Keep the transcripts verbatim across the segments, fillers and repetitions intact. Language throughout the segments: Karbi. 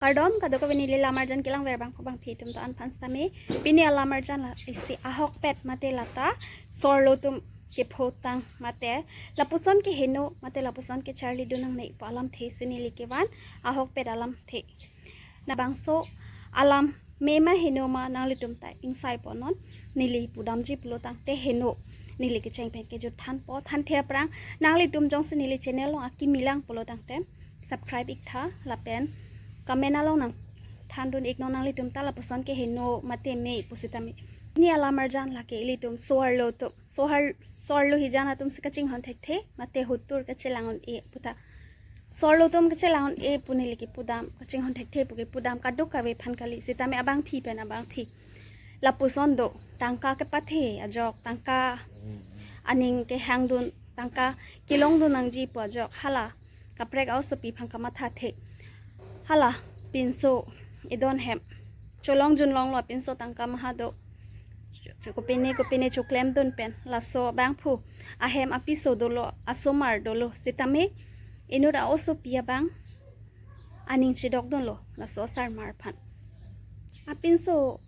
Kardom kadokave neli lamarjan kelang ver bang ko bang phi atum ta an phan sitame. Pini alamarjan la isi ahokpet mate lata sorlo atum kephotang mate lapuson keheno mate lapuson kecharli dun nangne pu alamthe si neli kevan ahokpet alamthe. Labangso alam me ma heno ma nanglitum ta ingsai ponon, neli pudamji pulo tangte heno, neli kecheng pen kejut thanpo. Thanthe aphrang nanglitum jongsi neli channel along akimi lang pulo tangte subscribe iktha lapen comment along nangthandun iknon nanglitum ta lapuson keheno mate me pusitame. Pini alamarjan lake ilitum sorlo atum, sohar sorlo hijan atum si kachinghon thekthe mate hutur kachelang un-e puta. Sorlo atum kachelang un-e pu neli kepudam, kachinghon thekthe pu kepudam kadokave aphan kali sitame abang phi pen abang phi. Lapuson do, tangka kepathe ajok, tangka aning kehangdun, tangka kelongdun nangji pu ajok hala kaprek a-osopi aphan kamatha thek. Hala pinso edon hem cholong junlonglo, pinso tangka maha do. Kopine kopine choklemdun pen laso abangphu ahem apiso dolo, asomar dolo sitame inut a-osopi abang aning chedokdunlo laso asarmar aphan. Apinso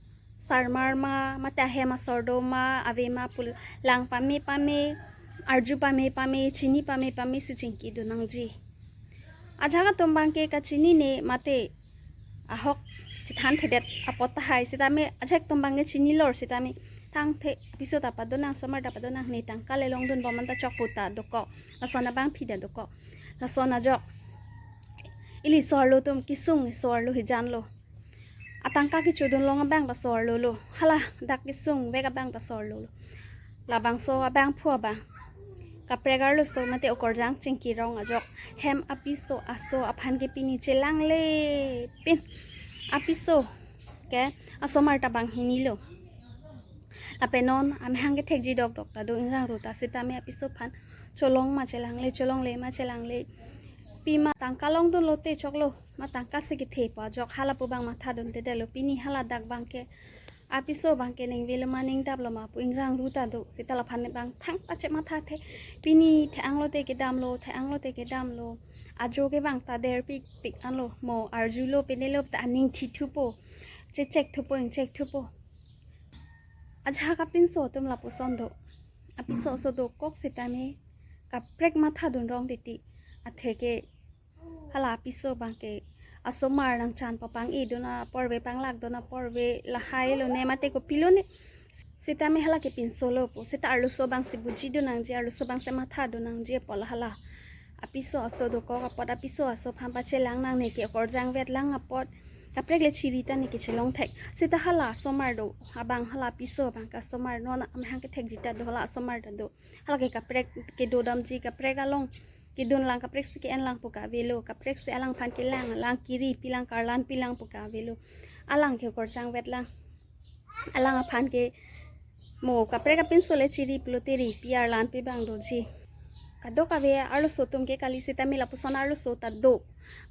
sarmar ma mate ahem asor do ma ave ma pu lang pame pame, arju pame pame, chini pame pame si chingkidun nangji. Ajahak atum abangke kachinine mate ahok chithanthedet apot tahai sitame ajahak atum abangke chinilor sitame thangthe apiso ta padonang, asomar ta padonang, ne tangka le longdunbom anta chokpo ta dokok, lason abang phi ta dokok. Lason ajok ili sorlo atum kesung sorlo hijanlo. Atangka kechodunlong abang ta sorlo lo. Hala dak kesung vek abang ta sorlo lo. Labangso abangphu abang kaprek arloso mate okorjang chingkirong ajok hem apiso aso aphan ke pini chelanglepin. Apiso ke asomar ta banghinilo. Lapen non amahang kethekji dokdok ta do, ingrangru ta sitame apiso aphan cholong ma chelangle, cholongle ma chelangle. Pima tangka longdunlote choklo, ma tangka si kethe pu ajok hala pu abang mathadunde detlo. Pini hala dak abangke apiso abangke ningvelo ma ningdaplo ma pu ingrangru ta do. Sita laphan abang thangta chemathathe. Pini the-anglote kedamlo, the-anglote kedamlo. Ajo ke abang ta derpikpik anlo, mo arjulo penelo ta aning thithupo, chechekthupo, ingchekthupo. Ajahak apinso atum lapuson do. Apiso aso dokok sitame kaprek mathadun rong titi. Atheke hala apiso abangke asomar nangchan papang-idun aporve, panglakdun aporve lahai lone mate kopilone. Sitame hala ke pinsolo pu. Sita arloso abang si bujidun nangji, arloso abang si mathadun nangji pu la hala apiso aso dokok apot apiso aso aphan pachelang nangne ke okorjang vetlang apot kaprek le chiri ta ne kechelong thek. Sita hala asomar do abang, hala apiso abang ke asomar, non amahang kethekji ta do, hala asomar ta do. Hala ke kaprek kedodamji, kaprek along kedunlang, kaprek si ke-enlang pu ka avelo, kaprek si alangphan kelang, lang keripilang, karlanpilang pu ka avelo. Alang ke okorjang vetlang. Alang aphan ke mo kaprek apinso le chiri pulote ripi arlanpi abang doji. Kadokave arloso atum ke kali sitame lapuson arloso ta do.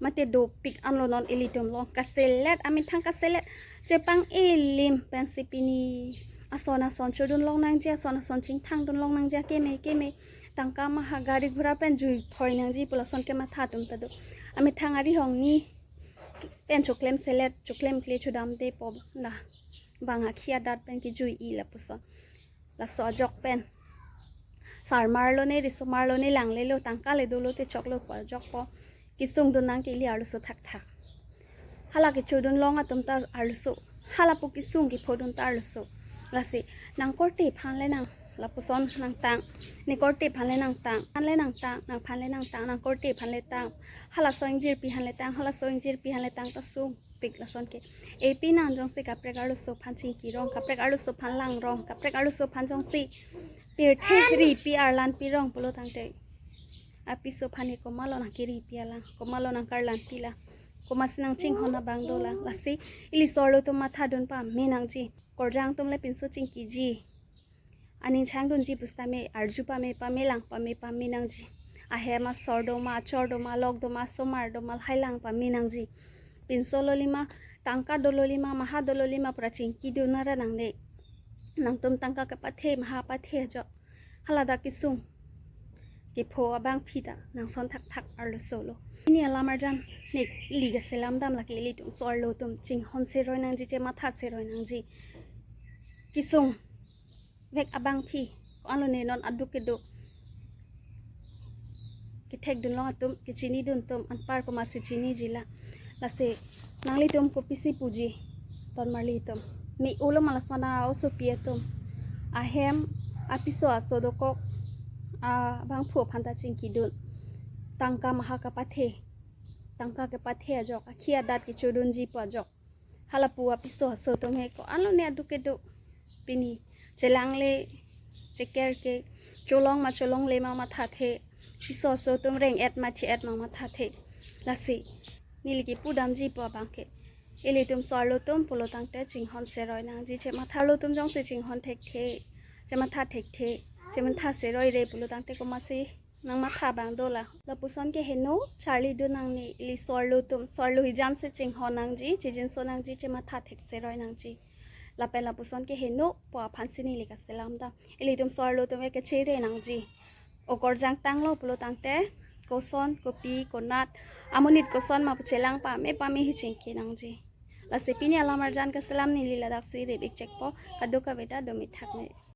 Mate dopik anlo non ilitum along. Kaselet, amethang kaselet. Chepang-ilim pensi pini ason ason chodunlong nangji, ason ason chingthangdunlong nangji, akeme keme. Tangka maha, gari ghora pen jui phoi nangji pu lason kematha atum ta do. Amethang arihongni pen choklem selet, choklemkle chodamdepo na. Bang akhi adat pen kejui-i lapuson. Laso ajok pen sarmarlo ne, risomarlo ne, langlelo, tangka le dolote choklo pu ajokpo. Kesungdun nang ke ili arloso thakthak. Hala kechodunlong atum ta arloso. Hala pu kesung kephodun ta arloso. Lasi nang korte aphan le nang lapuson nangtang. Ne korte aphan le nangtang. Aphan le nangtang. Nangphan le nangtang. Nang korte aphan le tang. Halaso ingjirpi aphan le tang. Halaso ingjirpi aphan le tang ta sungpik lason ke. Epi nang jongsi kaprek arloso aphan chingkirong, kaprek arloso aphan langrong, kaprek arloso aphan jongsi pirthe ripi arlanpirong pulo tangte, apiso aphan ke komatlo nang keripi alang, komatlo nang karlanpi lang, komatsi nang chinghon abang dolang. Lasi ili sorlo atum mathadun pame nangji. Korjang atum le pinso chingkiji. Aning changdunji pusitame arju pame pame, lang pame pame nangji. Ahem asor do ma, achor do ma, alok do ma, asomar do ma, lahai lang pame nangji. Pinso lolima, tangka dololima, maha dololima pura chingkidun nara nangne. Nangtum tangka kepathe, maha pathe ajok. Hala dak kesung kepho abangpi ta nangson thakthak arloso lo. Pini alam arjan neli kaselam dam lake ilitum so-arlo atum chinghon seroi nangji, chematha seroi nangji. Kesung vek abangpi ko-anlo ne non aduk kedo kethekdun long atum, kechinidun atum anpar komatsi chiniji la. Lasi nanglitum kopisi puji ton marli atum. Me-olo ma lason a-osopi atum ahem apiso aso dokok abangphu aphan ta chingkidun. Tangka maha kapathe, tangka kepathe ajok, akhi adat kechodunji pu ajok. Halapu apiso aso atum he ko-anlo ne aduk kedo. Pini chelangle, chekerke, cholong ma cholongle ma mathathe. Piso aso atum reng-et ma che-et ma mathathe. Lasi neli kipu damji pu abang ke, ilitum so-arlo atum pulo tangte chinghon seroi nangji, chematha. So-arlo atum jongsi chinghon thekthe, chematha thekthe, chematha seroi re pulo tangte komatsi nangmatha abang do la? Lapuson ke heno charlidun nangne, ili so-arlo atum, so-arlo hijam si chinghon nangji, chijinso nangji, chematha thek seroi nangji. Lapen lapuson ke heno pu aphansi neli kaselam dam. Ilitum so-arlo atum ke kechere nangji. Okorjang tanglo pulo tangte koson, kopi, konat, amonit koson ma pu chelang pame pame hi chingki nangji. Lasi pini alam arjan kaselam neli ladaksi rip-ik chekpo, kadokave ta do mithak ne.